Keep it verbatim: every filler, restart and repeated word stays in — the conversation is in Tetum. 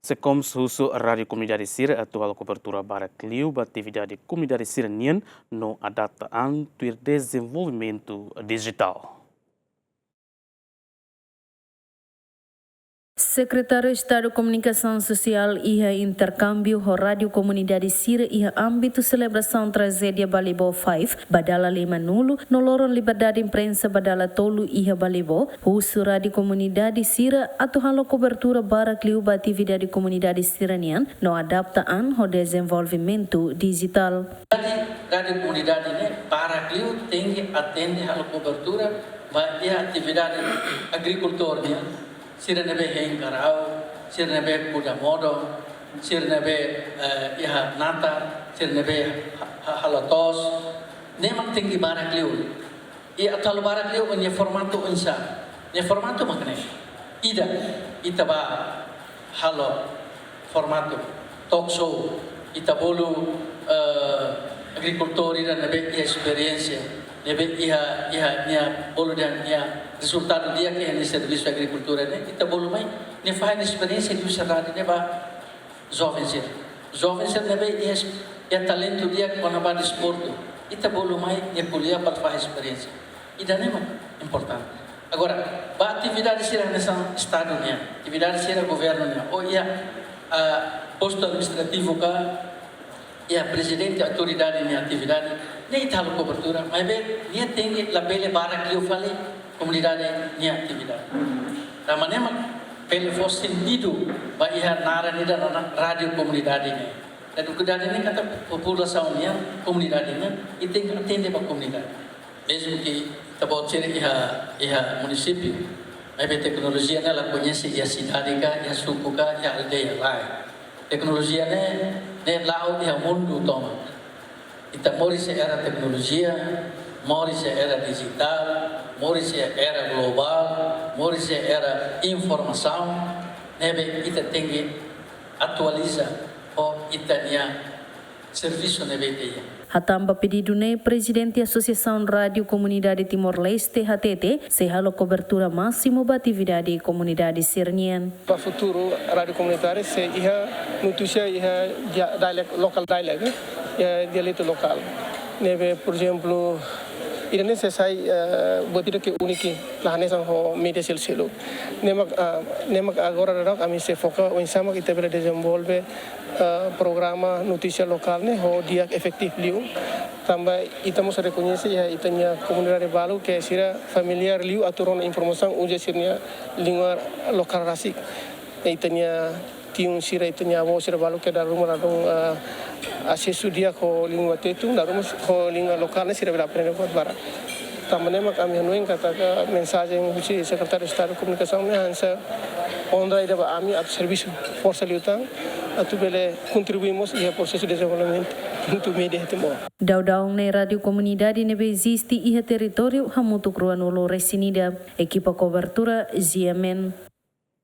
SECOMS husu rádiu komunidade sira atu halo kobertura barak liu ba atividade komunidade sira-nian no adapta an tuir dezenvolvimentu dijitál. Sekretáriu Estadu Komunikasaun Sosiál iha interkámbiu ho rádiu komunidade sira iha ámbitu selebrasaun trajédia Balibo Five ba dala lima-nulu no loron liberdade imprensa ba dala tolu iha Balibo, husu rádiu komunidade sira atu halo kobertura barak liu ba atividade komunidade sira-nian no adapta an ho dezenvolvimentu dijitál. Rádiu komunidade ne'e barak liu tenke atende halo kobertura ba iha atividade agrikultór nian, sira ne'ebé hein karau, sira ne'ebé kuda modo, sira ne'ebé, eh, iha natar, sira ne'ebé ha-, ha-, halo to'os, ne'e mak tenke barak liu. I atu halo barak liu, nia formatu oinsá? Nia formatu mak ne'e. Ida, ita bá halo formatu talk show, ita bolu, eh, agrikultór ida ne'ebé iha esperiénsia, ne'ebé iha, iha nia bolu dehan nia rezultadu di'ak iha nia servisu agrikultura ne'e, ita bolu mai, nia fahe nia esperiénsia nia sosiedade ne'e ba joven sira. Joven sira ne'ebé iha es-, iha talentu di'ak kona-ba desportu. Ita bolu mai nia ko'alia para fahe esperiénsia. Ida-ne'e mak importante. Agora, ba atividade sira hanesan Estadu nian, atividade sira governu nian, ou iha, ah, postu administrativu ka, iha prezidente autoridade nia atividade, ne'e ita halo kobertura, maibé nia tenke labele barak liu fali komunidade nia atividade. Tanba ne'e mak bele fó sentidu ba iha naran ida naran rádiu komunidade ne'e. Rádiu komunidade ne'e katak populasaun nian, komunidade nian, i tenke atende ba komunidade. Mezmu ke ita-boot sira iha, iha munisípiu, maibé teknolojia ne'e la koñese iha sidade ka, iha suku ka, iha aldeia, lae. Teknolojia ne'e, ne'e la'o iha mundu tomak. Ita moris iha era teknolojia, moris iha era dijitál, moris iha era globál, moris iha era informasaun, ne'ebé ita tenke atualiza ho ita-nia servisu ne'ebé ita iha. Hatán ba pedidu ne'e, Prezidente Asosiasaun Rádiu Komunidade Timor-Leste hatete, sei halo kobertura másimu ba atividade komunidade sira-nian. Ba futuru, rádiu komunidade sei iha notísia iha dia-, dialek-, lokál dialek, eh, iha dialetu lokál. Ne'ebé, por ezemplu, ida-ne'e sei sai, eh, buat ida ke úniku, la hanesan ho média seluk-seluk. Ne'e mak, ah, ne'e mak agora daudaun ami sei foka oinsá mak ita bele dezenvolve, ah, programa notísia lokál ne'e ho di'ak, efetivu liu. Tanba ita mós rekoñese iha ita-nia komunidade balu ke sira familiár liu atu rona informasaun uza sira-nia língua lokál rasik. Ita-nia tiun sira, ita-nia avó sira balu ke dala ruma ladún, ah, asesu di'ak ho língua tetun, dala ruma ho língua lokál ne'e sira bele aprende buat barak. Tanba ne'e mak ami hanoin katak mensajen husi Sekretáriu Estadu Komunikasaun ne'e hanesan onra ida ba ami atu servisu forsa liután, atu bele kontribui mós iha prosesu dezenvolvimentu média iha Timor. Daudaun ne'e rádiu komunidade ne'ebé eziste iha territóriu hamutuk ruanulu-resin-ida. Ekipa kobertura, G M N.